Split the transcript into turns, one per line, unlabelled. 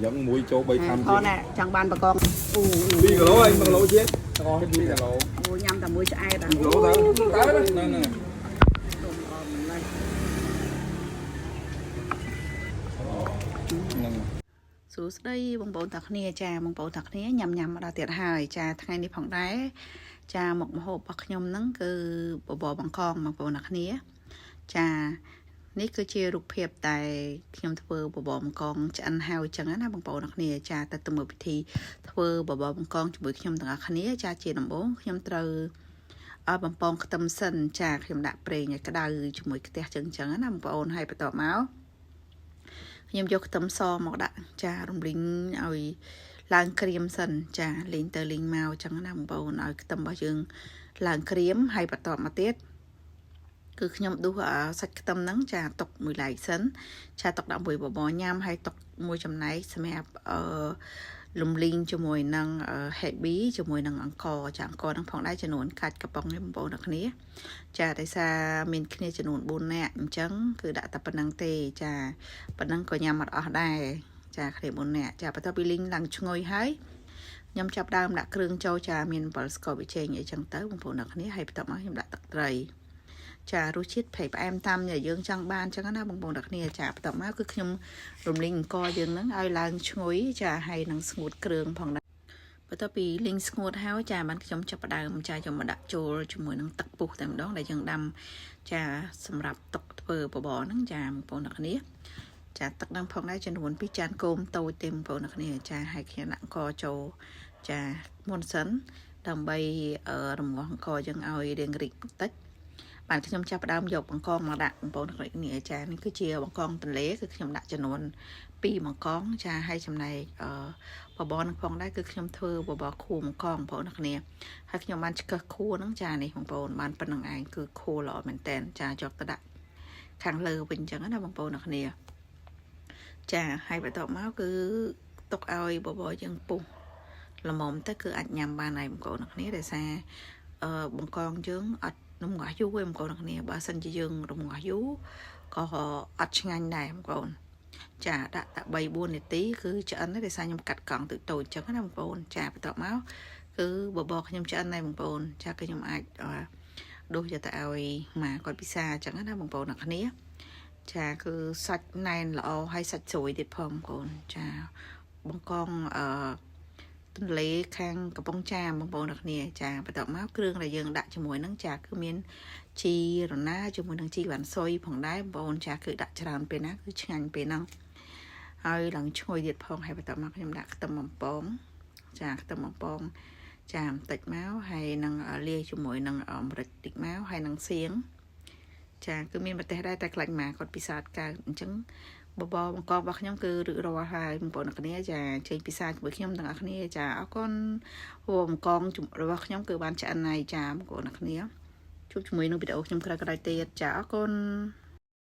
ញ្ចឹងមួយចូល3ខាំ
ផ
ជាង
ណែចង់បានបកងអូ
2គីឡូហើយ1គីឡូជាងទាំងអស់2គីឡូ
អូញ៉ាំតែមួយឆ្អែតអា
2គីឡូទៅទៅហ្នឹងហ្នឹងហ្នឹង
សួស្តីបងប្អូនទាំងគ្នាចាបងប្អូនទាំងគ្នាញ៉ាំញ៉ាំមកដល់ទៀតហើយចាថ្ងៃនេះផងដែរចាមុខម្ហូបរបស់ខ្ញុំហ្នឹងគឺបបរបង្កងបងប្អូនទាំងគ្នាចានេះគឺជារូបភាពតែខ្ញុំធ្វើបបរបង្កងឆ្អិនហើយចឹងណាបងប្អូនទាំងគ្នាចាទៅទៅមើលពិធីធ្វើបបរបង្កងជាមួយខ្ញុំទាំងអស់គ្នាចាជាដំបូងខ្ញុំត្រូវឲ្យបំពងខ្ទឹមសិនចាខ្ញុំដាក់ប្រេងឲ្យក្តៅជាមួយខ្ទះចឹងចឹងណាបងប្អូនហើយបន្ទាប់មក ខ្ញុំយកខ្ទឹមសមកដាក់ចារំលីងឲ្យឡើងក្រៀមសិនចាលេងទៅលេងមកចឹងណាបងប្អូនឲ្យខ្ទឹមរបស់យើងឡើងក្រៀមហើយបន្ទាប់មកទៀតគឺខ្ញុំដួសអាសាច់ខ្ទឹមហ្នឹងចាទុកមួយឡែកសិនចាទុកដាក់មួយបបរញ៉ាំហើយទុកមួយចំណែកសម្រាប់អឺលំលីងជាមួយនឹង Happy ជាមួយនឹងអង្ករចាអង្ករហ្នឹងផងដែរចំនួនកាច់កំប៉ុងនេះបងប្អូនអ្នកគ្នា ចាដោយសារមានគ្នាចំនួន4នាក់អញ្ចឹងគឺដាក់តែប៉ុណ្្នឹងទេចាប៉ុណ្ណឹងក៏ញ៉ាំអត់អស់ដែរចាគ្នា4នាក់ចាបន្ទាប់ពីលីងឡើងឈ្ងុយហើយខ្ញុំចាប់ដើមដាក់គ្រឿងចូលចាមានអំបិលស្ករប៊ីចេងអីចឹងទៅបងប្អូនអ្នកគ្នាហើយបន្ទាប់មកខ្ញុំដាក់ទឹកត្រីចារសជាតិប្រៃផ្អែមតាមដែលយើងចង់បានចឹងណាបងប្អូនអ្នកគ្នាចាបន្ទាប់មកគឺខ្ញុំរំលីងអង្ករយើងហ្នឹងឲ្យឡើងឈ្ងុយចាហើយនឹងស្ងួតគ្រឿងផងដែរបន្ទាប់ពីលីងស្ងួតហើយចាបានខ្ញុំចាប់ផ្ដើមចាយកមកដាក់ចូលជាមួយនឹងទឹកពុះតែម្ដងដែលយើងដាំចាសម្រាប់ទុកធ្វើបបរហ្នឹងចាបងប្អូនអ្នកគ្នា ចាទឹកហ្នឹងផងដែរចំនួន2ចានគោមតូចទេបងប្អូនអ្នកគ្នាចាហើយខ្ញុំដាក់អង្គចូលចាមុនសិនដើម្បីរំងាស់អង្គយើងឲ្យរាងរីកបន្តិចបាទខ្ញុំចាប់ផ្ដើមយកបង្កងមកដាក់បងប្អូនអ្នកគ្នាចានេះគឺជាបង្កងទន្លេគឺខ្ញុំដាក់ចំនួន2បង្កងចាហើយចំណែកអឺបបរនឹងផងដែរគឺខ្ញុំធ្វើបបរខួបង្កងបងប្អូនអ្នកគ្នាហើយខ្ញុំបានឆ្កឹះខួហ្នឹងចានេះបងប្អូនបានប៉ុណ្្នឹងឯងគឺខួល្អមែនតែនចាយកទៅដាក់ខាងលើវិញអញ្ចឹងណាបងប្អូនអ្នកគ្នា ចាហើយបន្ទាប់មកគឺទុកឲ្យបបរយើងពុះល្មមទៅគឺអាចញ៉ាំបានហើយបងប្អូនអ្នកគ្នាដោយសារអឺបង្កងយើងអត់រំងាស់យូរទេបងប្អូនអ្នកគ្នាបើសិនជាយើងរំងាស់យូរក៏អត់ឆ្ងាញ់ដែរបងប្អូនចាដាក់តែ3 4នាទីគឺឆ្អិនហើយដោយសារខ្ញុំកាត់កង់តូចតូចអញ្ចឹងណាបងប្អូនចាបន្ទាប់មកគឺបបរខ្ញុំឆ្អិនហើយបងប្អូនចាគឺខ្ញុំអាចដួសយកទៅឲ្យម៉ាគាត់ពិសាអញ្ចឹងណាបងប្អូនអ្នកគ្នា ចាគឺសាច់ណែនល្អហើយសាច់ស្រួយទៀតផងបងប្អូនចាបង្កងអឺទន្លេខាងកំពង់ចាមបងប្អូនអ្នកគ្នាចាបន្ទាប់មកគ្រឿងដែលយើងដាក់ជាមួយនឹងចាគឺមានជីរណាជាមួយនឹងជីវ៉ាន់ស៊ុយផងដែរបងប្អូនចាគឺដាក់ច្រើនពេលណាគឺឆ្ងាញ់ពេលហ្នឹងហើយឡើងឈ្ងុយទៀតផងហើយបន្ទាប់មកខ្ញុំដាក់ខ្ទឹមបំពងចាខ្ទឹមបំពងចាបន្តិចមកហើយនឹងលាយជាមួយនឹងម្រេចតិចមកហើយនឹងសៀង ចាគឺមានប្រទេសដែរតែខ្លាចម៉ាគាត់ពិសាទកើតអញ្ចឹងបបរបង្ករបស់ខ្ញុំគឺរួចរាល់ហើយបងប្អូនអ្នកគ្នាចាចេញពិសាជាមួយខ្ញុំទាំងអស់គ្នាចាអរគុណបបរបង្កងរបស់ខ្ញុំគឺបានឆ្អិនហើយចាបងប្អូនអ្នកគ្នាជួបជាមួយនឹងវីដេអូខ្ញុំក្រោយៗទៀតចាអរគុណ។